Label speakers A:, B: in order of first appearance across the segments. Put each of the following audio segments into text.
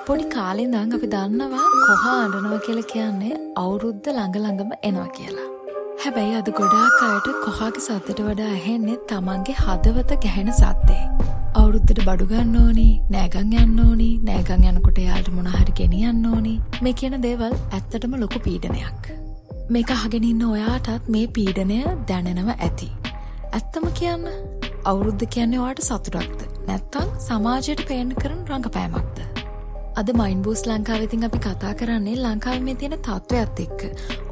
A: පොඩි කාලේ ඉඳන් අපි දන්නවා කොහා අඬනවා කියලා කියන්නේ අවුරුද්ද ළඟ ළඟම එනවා කියලා. හැබැයි අද ගොඩාක් අයට කොහාගේ සද්දට වඩා ඇහෙන්නේ තමන්ගේ හදවත ගැහෙන සද්දේ. අවුරුද්දට බඩු ගන්න ඕනි, නෑගම් යන්න ඕනි, නෑගම් යනකොට එයාලට මොන හරි ගෙනියන්න ඕනි. මේ කියන දේවල් ඇත්තටම ලොකු පීඩනයක්. මේක අහගෙන ඉන්න ඔයාටත් මේ පීඩනය දැනෙනව ඇති. ඇත්තම කියන්න, අවුරුද්ද කියන්නේ ඔයාට සතුටක්ද? නැත්තම් සමාජයට පේන්න කරන රංගපෑමක්ද? අද මයින්ඩ් බූස්ට් ලංකාව ඉතින් අපි කතා කරන්නේ ලංකාවේ මේ තියෙන තත්ත්වයක් එක්ක.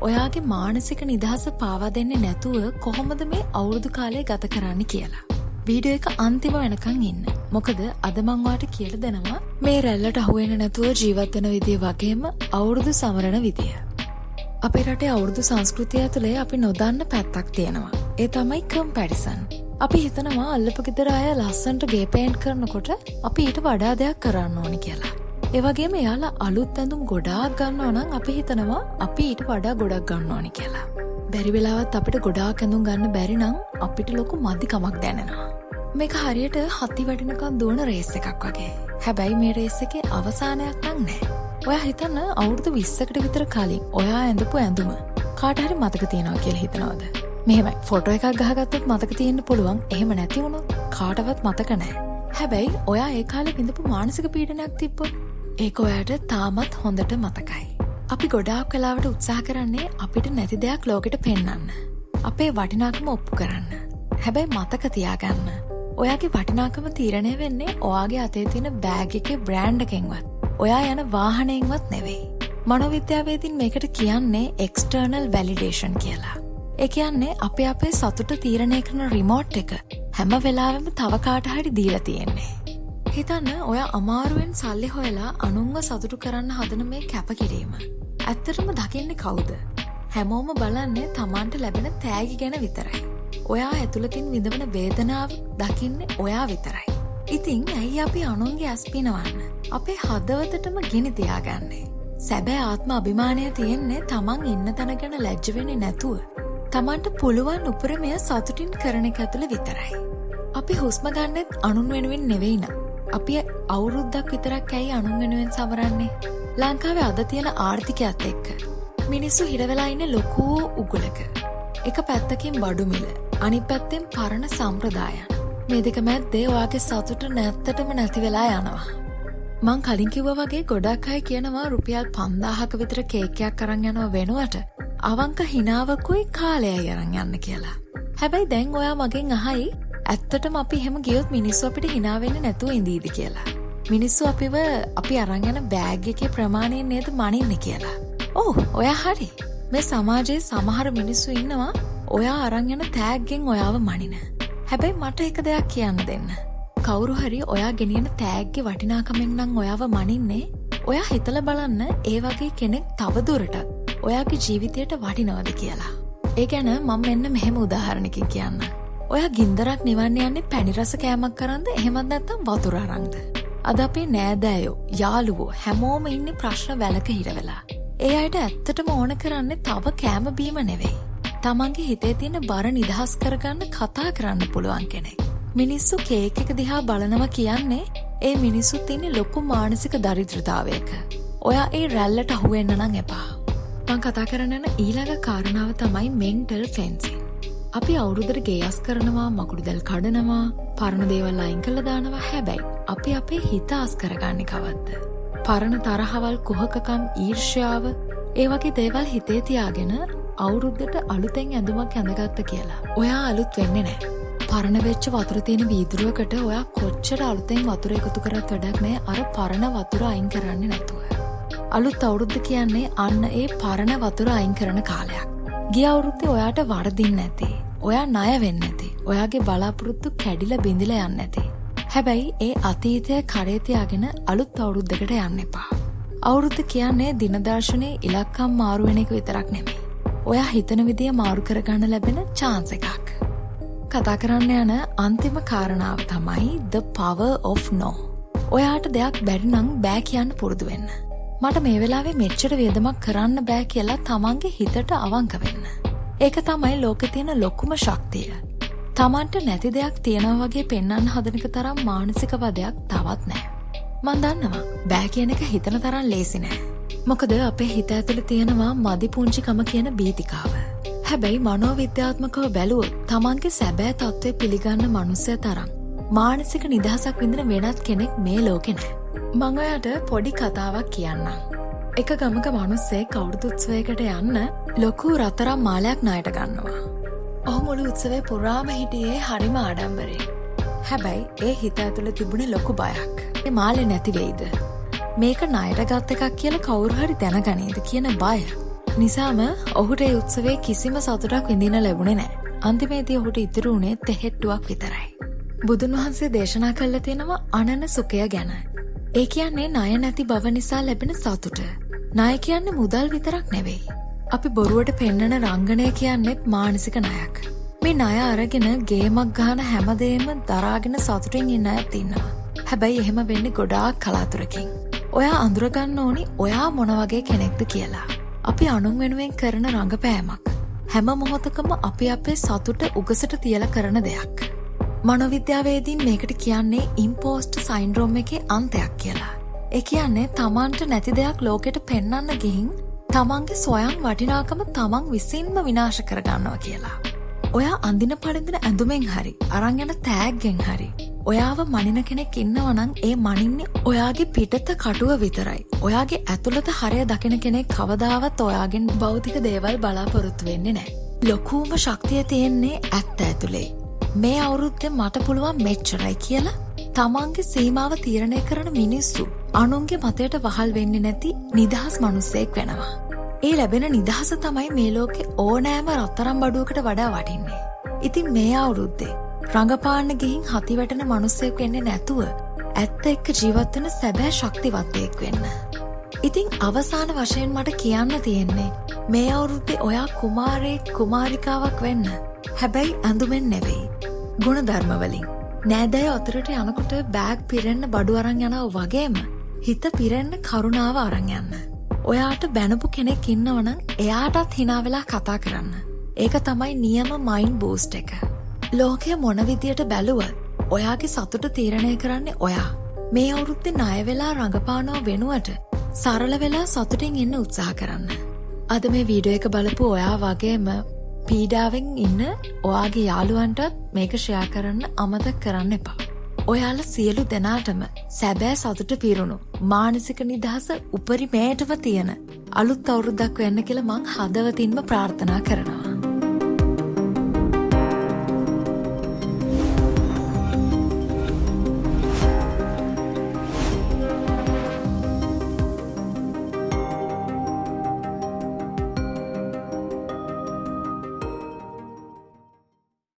A: ඔයාගේ මානසික නිදහස පාවා දෙන්නේ නැතුව කොහොමද මේ අවුරුදු කාලය ගත කරන්නේ කියලා. වීඩියෝ එක අන්තිම වෙනකන් ඉන්න. මොකද අද මං ඔයාට කියලා දෙනවා මේ රැල්ලට අහු වෙන්නේ නැතුව ජීවත් වෙන විදිය වගේම අවුරුදු සමරන විදිය. අපේ රටේ අවුරුදු සංස්කෘතිය ඇතුලේ අපි නොදන්න පැත්තක් තියෙනවා. ඒ තමයි කම්පැරිසන්. අපි හිතනවා අල්ලපු ගෙදර අය ලස්සනට ගේ පේන්ට් කරනකොට අපි ඊට වඩා දෙයක් කරන්න ඕනි කියලා. ඒ වගේම එයාලා අලුත් ඇඳුම් ගොඩාක් ගන්නවා නම් අපි හිතනවා අපි ඊට වඩා ගොඩක් ගන්න ඕනි කියලා. බැරි වෙලාවත් අපිට ගොඩාක් ඇඳුම් ගන්න බැරි නම් අපිට ලොකු මදිකමක් දැනෙනවා. මේක හරියට හති වැටෙනකන් දුවන රේස් එකක් වගේ. හැබැයි මේ රේස් එකේ අවසානයක් නම් නෑ. ඔයා හිතන්න, අවුරුදු 20කට විතර කලින් ඔයා ඇඳපු ඇඳුම කාට හරි මතක තියනවා කියලා හිතනවද? මෙහෙමයි, ෆොටෝ එකක් ගහගත්තොත් මතක තියෙන්න පුළුවන්. එහෙම නැති වුණොත් කාටවත් මතක නෑ. හැබැයි ඔයා ඒ කාලේ විඳපු මානසික පීඩනයක් තිබ්බොත් ඒක ඔයාට තාමත් හොඳට මතකයි. අපි ගොඩාක් වෙලාවට උත්සාහ කරන්නේ අපිට නැති දෙයක් ලෝකෙට පෙන්වන්න. අපේ වටිනාකම ඔප්පු කරන්න. හැබැයි මතක තියාගන්න, ඔයාගේ වටිනාකම තීරණය වෙන්නේ ඔයාගේ අතේ තියෙන බෑග් එකේ බ්‍රෑන්ඩ් එකෙන්වත්, ඔයා යන වාහනයෙන්වත් නෙවෙයි. මනෝවිද්‍යාවේදීන් මේකට කියන්නේ එක්ස්ටර්නල් වැලිඩේෂන් කියලා. ඒ කියන්නේ අපි අපේ සතුට තීරණය කරන රිමෝට් එක හැම වෙලාවෙම තව කාට හරි දීලා තියෙන්නේ. හිතන්න, ඔයා අමාරුවෙන් සල්ලි හොයලා අනුන්ව සතුටු කරන්න හදන මේ කැපකිරීම. ඇත්තටම දකින්නේ කවුද? හැමෝම බලන්නේ තමන්ට ලැබෙන තෑගි ගැන විතරයි. ඔයා ඇතුළතින් විඳවන වේදනාව දකින්නේ ඔයා විතරයි. ඉතින් ඇයි අපි අනුන්ගේ ඇස් පිනවන්න අපේ හදවතටම ගිනි තියාගන්නේ? සැබෑ ආත්ම අභිමානය තියෙන්නේ තමන් ඉන්න තැන ගැන ලැජ්ජ වෙන්නේ නැතුව, තමන්ට පුළුවන් උපරිමය සතුටින් කරන එක ඇතුළේ විතරයි. අපි හුස්ම ගන්නෙත් අනුන් වෙනුවෙන් නෙවෙයි නම්, අපි අවුරුද්දක් විතරක් ඇයි අනුන් වෙනුවෙන් සමරන්නේ? ලංකාවේ අද තියෙන ආර්ථිකයත් එක්ක මිනිස්සු හිර වෙලා ඉන්නේ ලොකු උගුලක. එක පැත්තකින් බඩු මිල, අනිත් පැත්තෙන් පරණ සම්ප්‍රදායන්. මේ දෙක මැද්දේ ඔයාගේ සතුට නැත්තටම නැති වෙලා යනවා. මං කලින් කිව්වා වගේ ගොඩක් අය කියනවා රුපියල් 5000ක විතර කේක් එකක් අරන් යනවා වෙනුවට අවංක හිනාවකුයි කාලයයි අරන් යන්න කියලා. හැබැයි දැන් ඔයා මගෙන් අහයි, ඇත්තටම අපි එහෙම ගියොත් මිනිස්සු අපිට හිනා වෙන්නේ නැතුව ඉඳීද කියලා. මිනිස්සු අපිව අපි අරන් යන බෑග් එකේ ප්‍රමාණයෙන් නේද මනින්නේ කියලා. ඔව්, ඔයා හරි. මේ සමාජයේ සමහර මිනිස්සු ඉන්නවා ඔයා අරන් යන තෑග්ගෙන් ඔයාව මනින. හැබැයි මට එක දෙයක් කියන්න දෙන්න. කවුරු හරි ඔයා ගෙනියන තෑග්ගේ වටිනාකමෙන් නම් ඔයාව මනින්නේ, ඔයා හිතලා බලන්න ඒ වගේ කෙනෙක් තව දුරටත් ඔයාගේ ජීවිතයට වටිනවද කියලා. ඒ ගැන මම මෙන්න මෙහෙම උදාහරණකින් කියන්න. ඔයා ගින්දරක් නිවන්න යන්නේ පැණි රස කෑමක් අරන්ද, එහෙමත් නැත්නම් වතුර අරන්ද? අද අපේ නෑදෑයෝ, යාළුවෝ හැමෝම ඉන්නේ ප්‍රශ්න වැලක හිර වෙලා. ඒ අයට ඇත්තටම ඕන කරන්නේ තව කෑම බීම නෙවෙයි. තමන්ගේ හිතේ තියෙන බර නිදහස් කරගන්න කතා කරන්න පුළුවන් කෙනෙක්. මිනිස්සු කේක් එක දිහා බලනවා කියන්නේ ඒ මිනිස්සුත් ඉන්නේ ලොකු මානසික දරිද්‍රතාවයක. ඔයා ඒ රැල්ලට අහු වෙන්න නම් එපා. මං කතා කරන්න යන ඊළඟ කාරණාව තමයි මෙන්ටල් ක්ලෙන්සිං. අපි අවුරුද්දට ගේ අස් කරනවා, මකුළු දැල් කඩනවා, පරණ දේවල් අයින් කරලා දානවා. හැබැයි අපි අපේ හිත අස් කරගන්නේ කවද්ද? පරණ තරහවල්, කුහකකම්, ඊර්ෂ්‍යාව, ඒ වගේ දේවල් හිතේ තියාගෙන අවුරුද්දට අලුතෙන් ඇඳුමක් ඇඳගත්ත කියලා ඔයා අලුත් වෙන්නේ නැහැ. පරණ වෙච්ච වතුර තියෙන වීදුරුවකට ඔයා කොච්චර අලුතෙන් වතුර එකතු කරත් වැඩක් නෑ, අර පරණ වතුර අයින් කරන්නේ නැතුව. අලුත් අවුරුද්ද කියන්නේ අන්න ඒ පරණ වතුර අයින් කරන කාලයක්. ගිය අවුරුද්දේ ඔයාට වරදින්න ඇති. ඔයා ණය වෙන්න ඇති. ඔයාගේ බලාපොරොත්තු කැඩිලා බිඳිලා යන්න ඇති. හැබැයි ඒ අතීතය කරේ තියාගෙන අලුත් අවුරුද්දකට යන්න එපා. අවුරුද්ද කියන්නේ දිනදර්ශනයේ ඉලක්කම් මාරු වෙන එක විතරක් නෙමෙයි. ඔයා හිතන විදිය මාරු කරගන්න ලැබෙන චාන්ස් එකක්. කතා කරන්න යන අන්තිම කාරණාව තමයි the power of no. ඔයාට දෙයක් බැරි නම් බෑ කියන්න පුරුදු වෙන්න. මට මේ වෙලාවේ මෙච්චර වියදමක් කරන්න බෑ කියලා තමන්ගේ හිතට අවංක වෙන්න. ඒක තමයි ලෝකේ තියෙන ලොකුම ශක්තිය. තමන්ට නැති දෙයක් තියෙනවා වගේ පෙන්වන්න හදන එක තරම් මානසික වදයක් තවත් නෑ. මං දන්නවා බෑ කියන එක හිතන තරම් ලේසි නෑ. මොකද අපේ හිත ඇතුලේ තියෙනවා මදි පුංචිකම කියන බීතිකාව. හැබැයි මනෝවිද්‍යාත්මකව බැලුවොත් තමන්ගේ සැබෑ තත්ත්වය පිළිගන්න මනුස්සය තරම් මානසික නිදහසක් විඳින වෙනත් කෙනෙක් මේ ලෝකෙ නෑ. මං ඔයාට පොඩි කතාවක් කියන්නම්. එක ගමක මනුස්සයෙක් අවුරුදු උත්සවයකට යන්න ලොකු රත්තරන් මාලයක් ණයට ගන්නවා. ඔහු මුළු උත්සවය පුරාම හිටියේ හරිම ආඩම්බරෙන්. හැබැයි ඒ හිත ඇතුලේ තිබුණේ ලොකු බයක්. ඒ මාලේ නැති වෙයිද? මේක ණයට ගත් එකක් කියලා කවුරු හරි දැනගනීද කියන බය නිසාම ඔහුට ඒ උත්සවයේ කිසිම සතුටක් විඳින්න ලැබුණේ නෑ. අන්තිමේදී ඔහුට ඉතුරු වුණේ තෙහෙට්ටුවක් විතරයි. බුදුන් වහන්සේ දේශනා කළා තියෙනවා අනන සුඛය ගැන. ඒ කියන්නේ ණය නැති බව නිසා ලැබෙන සතුට. ණය කියන්නේ මුදල් විතරක් නෙවෙයි. අපි බොරුවට පෙන්නන රංගනය කියන්නේත් මානසික ණයක්. මේ ණය අරගෙන ගේමක් ගහන හැමදේම දරාගෙන සතුටින් ඉන්න අයත් ඉන්නවා. හැබැයි එහෙම වෙන්නේ ගොඩාක් කලාතුරකින්. ඔයා අඳුරගන්න ඕනි ඔයා මොන වගේ කෙනෙක්ද කියලා. අපි අනුන් වෙනුවෙන් කරන රංගපෑමක්. හැම මොහොතකම අපි අපේ සතුට උගසට තියලා කරන දෙයක්. මනෝවිද්‍යාවේදීන් මේකට කියන්නේ ඉම්පෝස්ටර් සින්ඩ්‍රෝම් එකේ අන්තයක් කියලා. ඒ කියන්නේ තමන්ට නැති දෙයක් ලෝකෙට පෙන්වන්න ගිහින් තමන්ගේ ස්වයං වටිනාකම තමන් විසින්ම විනාශ කරගන්නවා කියලා. ඔයා අඳින පළඳින ඇඳුමෙන් හරි අරන් යන තෑග්ගෙන් හරි ඔයාව මනින කෙනෙක් ඉන්නවා නම් ඒ මනින්නේ ඔයාගේ පිටත කටුව විතරයි. ඔයාගේ ඇතුළත හරය දකින කෙනෙක් කවදාවත් ඔයාගෙන් භෞතික දේවල් බලාපොරොත්තු වෙන්නේ නැහැ. ලොකුම ශක්තිය තියෙන්නේ ඇත්ත ඇතුලේ. මේ අවුරුද්දේ මට පුළුවන් මෙච්චරයි කියලා තමන්ගේ සීමාව තීරණය කරන මිනිස්සු අනුන්ගේ මතයට වහල් වෙන්නේ නැති නිදහස් මිනිස්සෙක් වෙනවා. ඒ ලැබෙන නිදහස තමයි මේ ලෝකේ ඕනෑම රත්තරන් බඩුවකට වඩා වටින්නේ. ඉතින් මේ අවුරුද්දේ රඟපාන්න ගිහින් හති වැටෙන මිනිස්සෙක් වෙන්නේ නැතුව ඇත්ත එක්ක ජීවත් වෙන සැබෑ ශක්තිවන්තයෙක් වෙන්න. ඉතින් අවසාන වශයෙන් මට කියන්න තියෙන්නේ මේ අවුරුද්දේ ඔයා කුමාරයෙක් කුමාරිකාවක් වෙන්න. හැබැයි ඇඳුමෙන් නෙවෙයි. ගුණධර්ම වලින්. නෑදෑයෝ අතරට යනකොට බෑග් පිරෙන්න බඩු අරන් යනවා වගේම හිත පිරෙන්න කරුණාව අරන් යන්න. ඔයාට බැනපු කෙනෙක් ඉන්නවනම් එයාටත් හිනා වෙලා කතා කරන්න. ඒක තමයි නියම මයින්ඩ් බූස්ට් එක. ලෝකය මොන විදියට බැලුවත් ඔයාගේ සතුට තීරණය කරන්නේ ඔයා. මේ අවුරුද්දේ ණය වෙලා රඟපානව වෙනුවට සරල වෙලා සතුටින් ඉන්න උත්සාහ කරන්න. අද මේ වීඩියෝ එක බලපු ඔයා වගේම පීඩාවෙන් ඉන්න ඔයාගේ යාළුවන්ටත් මේක ෂෙයා කරන්න අමතක කරන්න එපා. ඔයාලා සියලු දෙනාටම සැබෑ සතුට පිරුණු මානසික නිදහස උපරිමයටම තියෙන අලුත් අවුරුද්දක් වෙන්න කියලා මං හදවතින්ම ප්‍රාර්ථනා කරනවා.